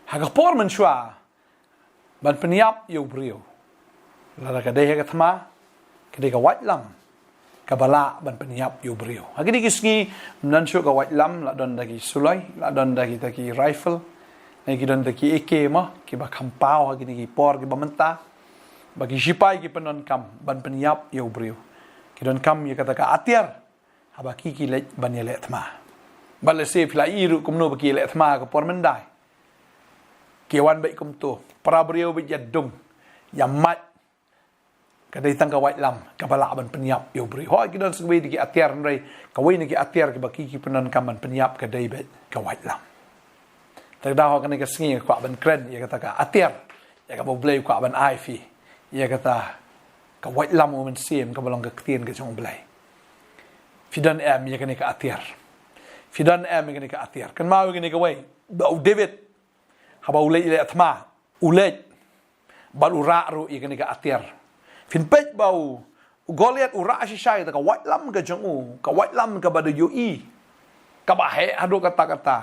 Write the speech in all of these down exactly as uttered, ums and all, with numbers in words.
Ha ka por mynshuwa ban pynïap ïa u briew, lada ka dei ha ka thma, ka dei ka waitlam kaba lah ban pynïap ïa u briew. Ha kine ki sngi, ym don shuh ka waitlam, la don da ki suloi, la don da kita ki rifle, ne ki don da ki A K mo, kiba kham paw ha kine ki por kiba mynta, ba ki shipai ki pyndonkam ban pynïap ïa u briew. Ki donkam ïa kata ka atiar haba ki ki leit ban ïaleh thma. Bad lehse phi la ïohi ruh kumno ba ki ïaleh thma ka por mynta. Ki wan beit kumto, para briew beit ïa dung, ïa mait. Ka dei tang ka waitlam kaba lah ban pynïap ïa u briew. Hooid, ki don sa kawei de ki atiar, hynrei kawei na ki atiar kiba ki ki pyndonkam ban pynïap ka dei beit ka waitlam. Te da ha kane ka sngi nga kwah ban kren ïa kata ka atiar, ïa kaba U Blei u kwah ban ai phi, ïa kata ka waitlam u Mynsiem kaba long ka ktien ka jong U Blei. Phi don em ïa kane ka atiar? Phi don em ïa kane ka atiar? Kynmaw ïa kane kawei, ba u David, haba u leit ïaleh thma, u leit bad u rah ruh ïa kane ka atiar. Phin peit ba u, u Goliath u rah shisha ïa ka waitlam ka jong u, ka waitlam kaba da ïohi, kaba heh haduh katta katta.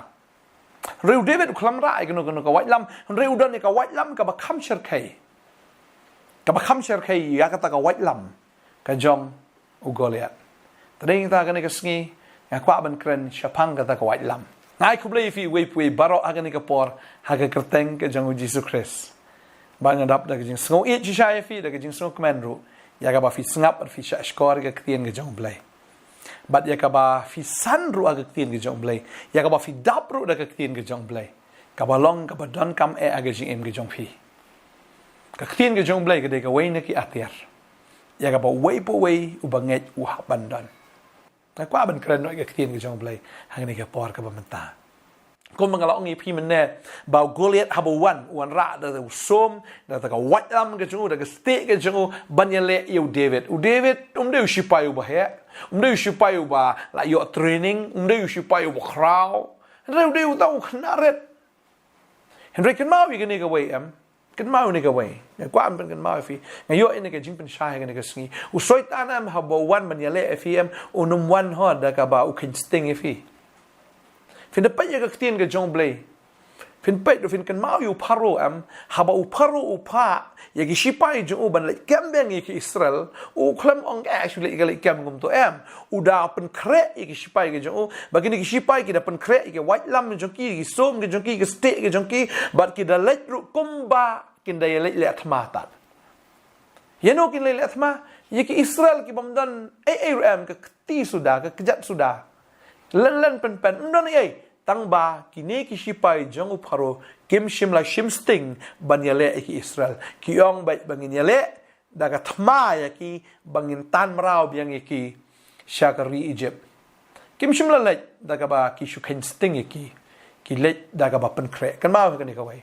Hynrei u David u khlem rah ïa kano kano ka waitlam, hynrei u don ïa ka waitlam kaba kham shyrkhei, kaba kham shyrkhei ïa kata ka waitlam ka jong u Goliath. Te dei ïa kata kane ka sngi nga kwah ban kren shaphang kata ka waitlam. Nga ai khublei ïa phi uwei pa uwei baroh ha kane ka por, ha ka kyrteng ka jong u Jisu Khrist. Bad nga dap da ka jingsngew ïeit shisha ïa phi, da ka jingsngew kmen ruh ïa kaba phi sngap bad phi shahshkor ïa ka ktien ka jong U Blei, bad ïa kaba phi san ruh ha ka ktien ka jong U Blei, ïa kaba phi dap ruh da ka ktien ka jong U Blei, kaba long kaba donkam eh ha ka jingim ka jong phi. Ka ktien ka jong U Blei ka dei kawei na ki atiar ïa kaba uwei pa uwei uba ngeit u hap ban don. Nga kwah ban kren noh ïa ka ktien ka jong U Blei ha kane ka por kaba mynta. Kumba nga la ong ïa phi mynne, ba u Goliath haba u wan, u wanrah da u sum, da ka waitlam ka jong u, da ka stieh ka jong u, ban ïaleh ïa u David. U David um dei u shipai uba heh, um dei u shipai uba la ïoh training, um dei u shipai uba khraw. Hynrei u dei uta u khynnah rit. Hynrei kynmaw ïa kane kawei em. Kynmaw ïa kane kawei. Nga kwah ban pynkynmaw ïa phi. Nga ïoh ïa kane ka jingpynshai ha kane ka sngi. U Soitan em, haba u wan ban ïaleh ïa phi em, un ym wan ho da kaba u kheiñ sting ïa phi. Phin da peit ïa ka ktien ka jong U Blei, phin peit ruh, phin kynmaw ïa u Pharaoh em, haba u Pharaoh u phah ïa ki shipai jong u ban leit kem biang ïa ki Israel, u khlem ong, eh, shu leit ka leit kem kumto em. U da pynkhreh ïa ki shipai ki jong u, bad kine ki shipai ki da pynkhreh ïa ki waitlam ki jong ki, ki sum ki jong ki, ki stieh ki jong ki, bad ki da leit ruh kumba kin da ïaleit leh thma tad. Ïano kin leit leh thma? Ïa ki Israel ki bym don ei ei ruh em, ka kti suda, ka kjat suda, len len pynpen, ym don ei ei. Tang ba kine ki shipai jong u Pharaoh kim shym la shim sting ban ïaleh ïa ki Israel. Ki ong beit ba ngin ïaleh da ka thma ïa ki, ba ngin tan mraw biang ïa ki sha ka ri Egypt. Kim shym la leit da kaba ki shu kheiñ sting ïa ki. Ki leit da kaba pynkhreh. Kynmaw ïa kane kawei.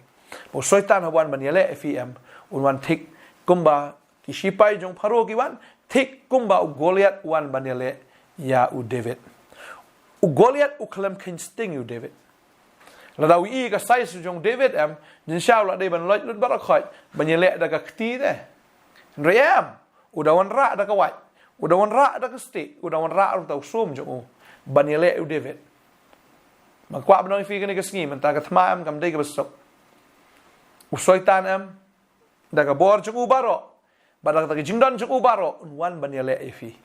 Ba u Soitan haba u wan ban ïaleh ïa phi em, un wan thik kumba ki shipai jong Pharaoh ki wan, thik kumba u Goliath u wan ban ïaleh ïa u David. U Goliath u khlem kheiñ sting ïa u David. Lada u ïohi ka size jong u David em, jingshisha u la dei ban leit lut baroh khoit ban ïaleh da ka kti te. Hynrei em, u da wanrah da ka wait, u da wanrah da ka stieh, u da wanrah ruh da u sum jong u ban ïaleh ïa u David. Nga kwah ban ong ïa phi kane ka sngi, mynta ka thma em kam dei kaba suk. U Soitan em, da ka bor jong u baroh, bad da kata ka jingdon jong u baroh, un wan ban ïaleh ïa phi.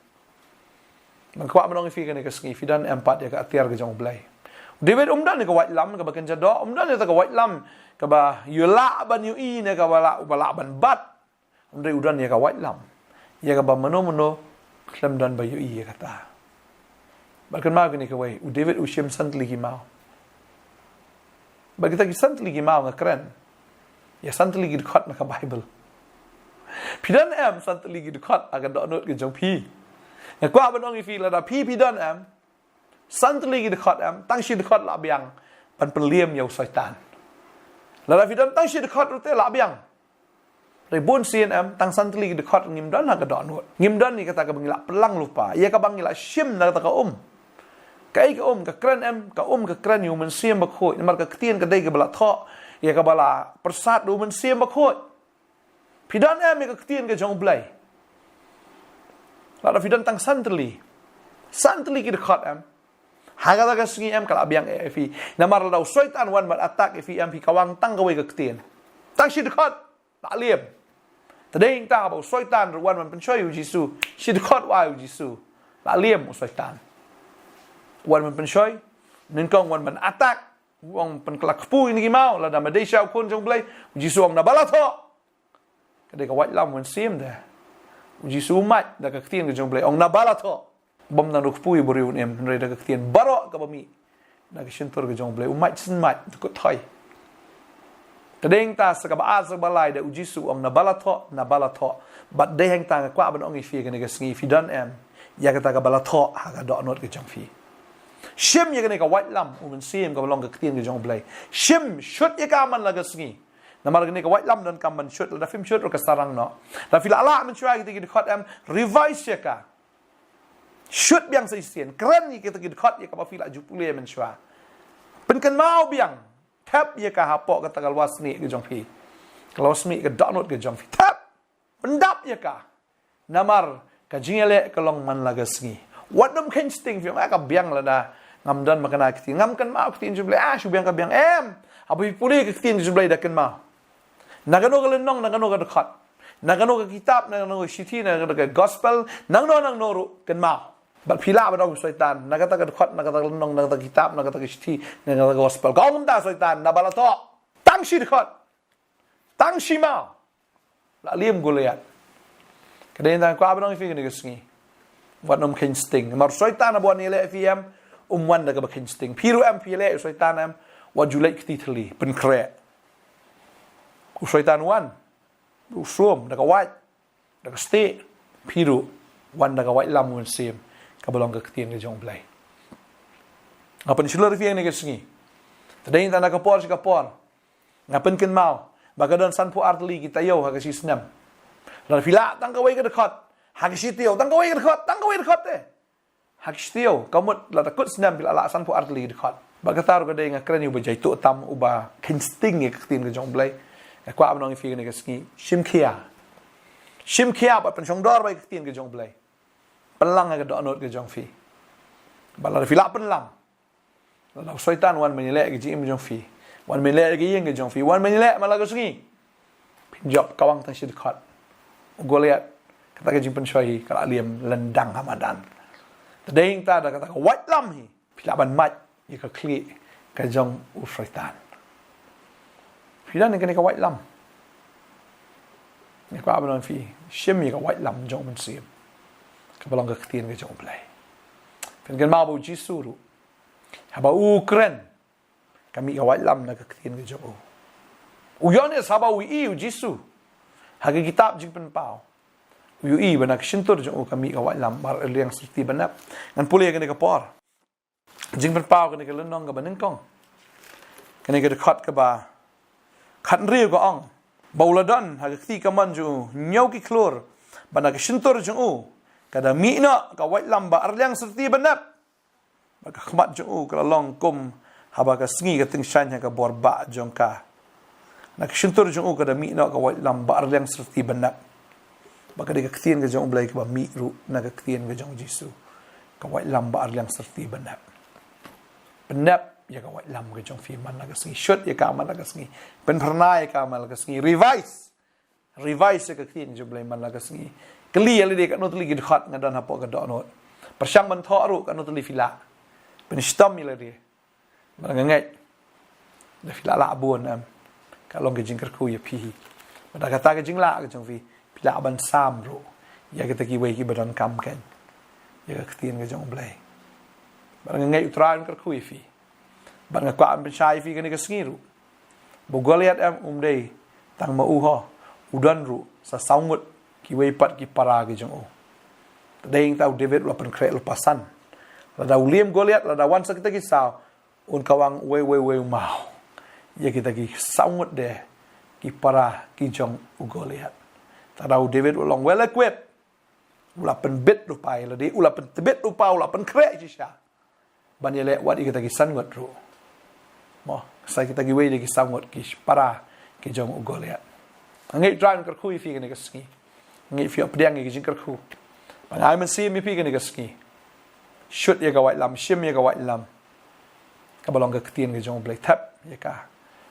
Nga kwah ban ong ïa phi kane ka sngi, phi don em pat ïa ka atiar ka jong U Blei? U David um don ïa ka waitlam kaba kynja doh, um don ïa ka waitlam kaba u lah ban ïohi ne kaba lah, uba lah ban bat. Hynrei u don ïa ka waitlam ïa kaba mano mano khlem don ba ïohi ïa kata. Bad kynmaw kane kawei, u David u shim san tylli ki maw. Bad kita ki san tylli ki maw nga kren ïa san tylli ki dkhot na ka Baibl. Phi don em san tylli ki dkhot ha ka dohnud ka jong phi? Nga kwah ban ong ïa phi, lada phi phi don em san tylli ki dkhot em, tang shi dkhot lah biang ban pynliem ïa u Soitan. Lada phi don tang shi dkhot ruh te lah biang. Hynrei bun sien em, tang san tylli ki dkhot ngim don ha ka dohnud. Ngim don ïa kata kaba ngi lah pynlang lypa, ïa kaba ngi lah shim na kata ka um. Kaei ka um? Ka kren em, ka um ka kren ïa u Mynsiem Bakhuid. Namar ka ktien ka dei kaba la thoh, ïa kaba la pyrsad da u Mynsiem Bakhuid. Phi don em ïa ka ktien ka jong U Blei? Lada phi don tang san tylli, san tylli ki dkhot em, Ha kata ka sngi em ka la biang eh ïa phi. Namar lada u Soitan wan ban attack ïa phi em phi kawang tang kawei ka ktien. Tang shi dkhot. La liam. Te dei hangta ba u Soitan ruh wan ban pynshoi u Jisu. Shi dkhot wai u Jisu. La liam u Soitan. Wan ban pynshoi. Nyngkong wan ban attack. Wan pynkylla kpu ïa ki maw. Lada ma dei sha u khun jong u Blei. U Jisu ong naba la thoh. Ka dei ka waitlam u Mynsiem de. U Jisu u mad da ka ktien ka jong u Blei. Ong naba la thoh. Bym nang ruh kpu ïa u briew unim, hynrei da ka ktien baroh kaba mih na ka shyntur ka jong u Blei, u mad syn mad, u kut thoi. Ka dei hangta sa kaba ar sa kaba lai da u Jisu u ong naba la thoh, naba la thoh. Bad dei hangta nga kwah ban ong ïa phi kane ka sngi, phi don em ïa kata kaba la thoh ha ka dohnud ka jong phi. Shim ïa kane ka waitlam u Mynsiem kaba long ka ktien ka jong u Blei. Shim, shut ïa ka man la ka sngi. Namar kane ka waitlam donkam ban shut, lada phim shut ruh ka sarang noh. Lada phi la lah mynshuwa kita ki dkhot em, revise ïa ka. Shut biang sa shisien, kren ïa kita ki dkhot ïa kaba phi la ju pule mynshuwa. Pynkynmaw biang, thep ïa ka hapoh kata ka lwar snieh ka jong phi. Ka lwar snieh ka dohnud ka jong phi. Thep, pyndap ïa ka. Namar ka jingïaleh ka long man la ka sngi. Wat nym kheiñ sting, phi ong ah ka biang lada ngam don ma kane ka ktien. Ngam kynmaw ka ktien jong u Blei, ah shu biang ka biang em. Haba phi pule ka ktien jong u Blei da kynmaw. Na kano ka lynnong, na kano ka dkhot. Na kano ka kitab, na kano ka shithi, na kano ka gospel, nangno nangno ruh kynmaw. Bad phi lah ban ong u Soitan, na kata ka dkhot, na kata ka lynnong, na kata ka kitab, na kata ka shithi, na kata ka gospel. Ka ong kumta u Soitan, naba la thoh. Tang shi dkhot. Tang shi maw. La liam Goliath. Ka dei hangta nga kwah ban ong ïa phi kane ka sngi. Wat nym kheiñ sting. Namar u Soitan haba u wan ïaleh ïa phi em, um wan da kaba kheiñ sting. Phi ruh em phi ïaleh ïa u Soitan em, wat ju leit kti thylli, pynkhreh. U Soitan u wan, u sum, da ka wait, da ka stieh, phi ruh, wan da ka waitlam u Mynsiem, kaba long ka ktien ka jong u Blei. Nga pynshlur ïa phi kane ka sngi. Te dei hangta na ka por sha ka por. Nga pynkynmaw, ba ka don sanphew ar tylli ki taïew ha ka shi snem. Lada phi lah tang kawei ka dkhot, ha ka shi taïew, tang kawei ka dkhot, tang kawei dkhot te. Ha ka shi taïew, ka mut lada kut snem phi la lah sanphew ar tylli ki dkhot. Bad kata ruh ka dei nga kren ïa uba jaituh tam uba kheiñ sting ïa ka ktien ka jong u Blei. Nga kwah ban ong ïa phi kane ka sngi, shim khia. Shim khia bad pynshongdor bad ïa ka ktien ka jong u Blei. Pynlang ha ka dohnud ka jong phi. Bad lada phi lah pynlang. Lada u Soitan wan ban ïaleh ïa ka jingim jong phi. Wan ban ïaleh ïa ka ïing ka jong phi. Wan ban ïaleh man la ka sngi. Phim jop, kawang tang shi dkhot. U Goliath, kata ka jingpynshoi hi, ka la liam lyndang ha madan. Te dei hangta da kata ka waitlam hi. Phi lah ban mad ïa ka khlieh ka jong u Soitan. Phi don ïa kane ka waitlam. Nga kwah ban ong ïa phi, shim ïa ka waitlam jong u Mynsiem. Kaba long ka ktien ka jong u Blei. Phin kynmaw ba u Jisu ruh, haba u kren, ka mih ka waitlam na ka ktien ka jong u. U Ïoannis haba u ïohi ïa u Jisu ha ka kitab Jingpynpaw, u ïohi ba na ka shyntur jong u ka mih ka waitlam ba arliang syrti bnep. Ngan pule ïa kane ka por. Jingpynpaw kane ka lynnong kaba nyngkong. Kane ka dkhot kaba khathynriew ka ong, ba u la don ha ka kti kamon jong u hynñiew ki khlur, ba na ka shyntur jong u ka da mih noh ka waitlam ba arliang syrti bnep. Bad ka khmat jong u ka la long kum haba ka sngi ka tyngshaiñ ha ka bor bah jong ka. Na ka shyntur jong u ka da mih noh ka waitlam ba arliang syrti bnep. Ba ka dei ka ktien ka jong u Blei kaba mih ruh na ka ktien ka jong u Jisu. Ka waitlam ba arliang syrti bnep. Bnep ïa ka waitlam ka jong phi man la ka sngi. Shut ïa ka man la ka sngi. Pynphyrnai ïa ka man la ka sngi. Revise. Revise ïa ka ktien jong u Blei man la ka sngi. Kylli ïa lade katno tylli ki dkhot nga don hapoh ka dohnud. Pyrshang ban thoh ruh katno tylli phi lah. Pynshitom ïa lade. Bad nga ngeit, lada phi lah lah bun em, ka long ka jingkyrkhu ïa phi. Bad da kata ka jinglah ka jong phi, phi lah ban sam ruh ïa kita kiwei kiba donkam keiñ ïa ka ktien ka jong u Blei. Bad nga ngeit U Trai un kyrkhu ïa phi. Bad nga kwah ban pynshai ïa phi kane ka sngi ruh, ba u Goliath em um dei tang ma u ho, u don ruh sa saw ngut kiwei pat ki para ki jong u. Te dei hangta u David u la pynkhreh lypa san. Lada u liam Goliath, lada wan sa kita ki saw, un kawang uwei uwei uwei u maw ïa kita ki saw ngut de ki para ki jong u Goliath. Te lada u David u long well equipped, u la pynbit lypa ïa lade, u la pyntbit lypa, u la pynkhreh shisha ban ïaleh wat ïa kita ki san ngut ruh. Mo, sa kita kiwei de ki saw ngut ki para ki jong u Goliath. Nga ngeit U Trai un kyrkhu ïa phi kane ka sngi. Nga ngeit phi ïoh pdiang ïa ka jingkyrkhu. Ba nga ai mynsiem ïa phi kane ka sngi. Shut ïa ka waitlam, shim ïa ka waitlam. Kaba long ka ktien ka jong U Blei, thep ïa ka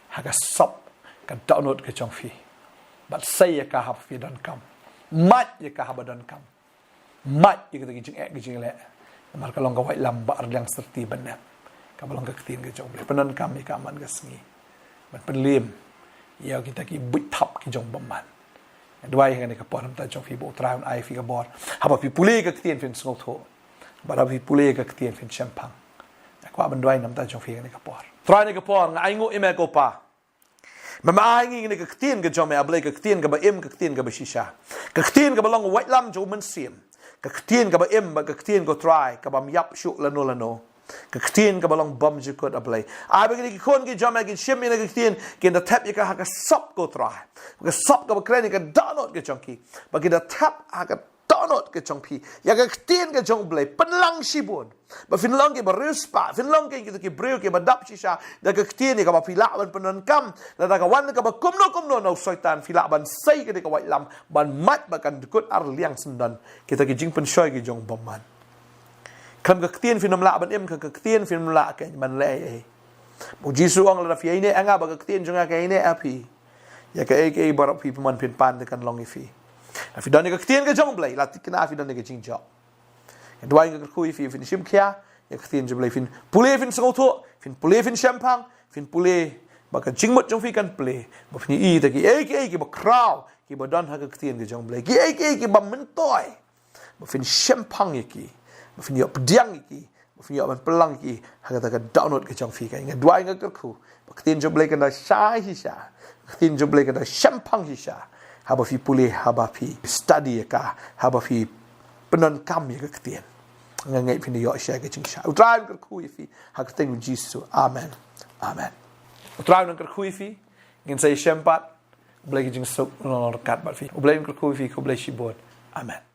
ha ka sap ka dohnud ka jong phi. Bad sei ïa ka haba phi donkam. Mad ïa ka haba donkam. Mad ïa kita ki jingeh ki jingleh. Namar ka long ka waitlam ba arliang syrti ban nep. Kaba long ka ktien ka jong U Blei. Pyndonkam ïa ka man ka sngi. Ban pynliem ïa kita ki buit thap ki jong bymman. Duwai ha kane ka por namar jong phi ba U Trai un ai phi ka bor. Haba phi pule ka ktien phin sngewthuh. Bad haba phi pule ka ktien phin shemphang. Nga kwah ban duwai namar jong phi ha kane ka por. Trai, ha kane ka por nga ainguh ïa me ko Pa. Me ai ngi kane ka ktien ka jong me A Blei, ka ktien kaba im, ka ktien kaba shisha. Ka ktien kaba long waitlam jong U Mynsiem. Ka ktien kaba im bad ka ktien ko Trai kaba ym ïap shuh lano lano. Ka ktien kaba long bymjukut A Blei. Ai ba kine ki khun ki jong me kin shim ïa kane ka ktien, kin da thep ïa ka ha ka sap ko Trai. Ka sap kaba kren ïa ka dohnud ka jong ki. Ba kin da thep ha ka dohnud ka jong phi. Ïa ka ktien ka jong U Blei. Pynlang shibun. Ba phin long kiba riewspah, phin long ki, kita ki briew kiba dap shisha da ka ktien ïa kaba phi lah ban pyndonkam. Lada ka wan kaba kumno kumno na u Soitan, phi lah ban sei ka dei ka waitlam ban mad ba kan dkut arliang syndon kita ki jingpynshoi ki jong bymman. Khlem ka ktien phin ym lah ban im, ka, ka ktien phin ym lah ka ban leh ei ei. U Jisu u ong, lada phi ïaineh ha nga bad ka ktien jong nga ka ïaineh ha phi, ïa kaei kaei baroh phi pynmong pynpan te kan long ïa phi. Lada phi don ïa ka ktien ka jong U Blei, la thikna phi don ïa ka jingjop. Nga duwai, nga kyrkhu ïa phi, phin shim khia ïa ka ktien jong U Blei, phin pule, phin sngewthuh, phin pule, phin shemphang, phin pule ba ka jingmut jong phi kan plie, ba phin ïohi ïa kiei kiei kiba khraw kiba don ha ka ktien ka jong U Blei, kiei kiei kiba myntoi, ba phin shemphang ïa ki, ba phin ïoh pdiang ïa ki, ba phin ïoh ban pynlang ïa ki ha kata ka dohnud ka jong phi. Nga duwai, nga kyrkhu ba ka ktien jong U Blei kan da shai shisha, ka ktien jong U Blei kan da shemphang shisha. Haba phi pule, haba phi study ïa ka, haba phi pyndonkam ïa ka ktien, nga ngeit phin da ïoh shai ka jingshai. U Trai un kyrkhu ïa phi ha ka kyrteng U Jisu. Amen. Amen. U Trai un kyrkhu ïa phi. Ngin sa ïashem pat. U Blei ka jingsuk un long ryngkat bad phi. U Blei un kyrkhu ïa phi, khublei shibun. Amen.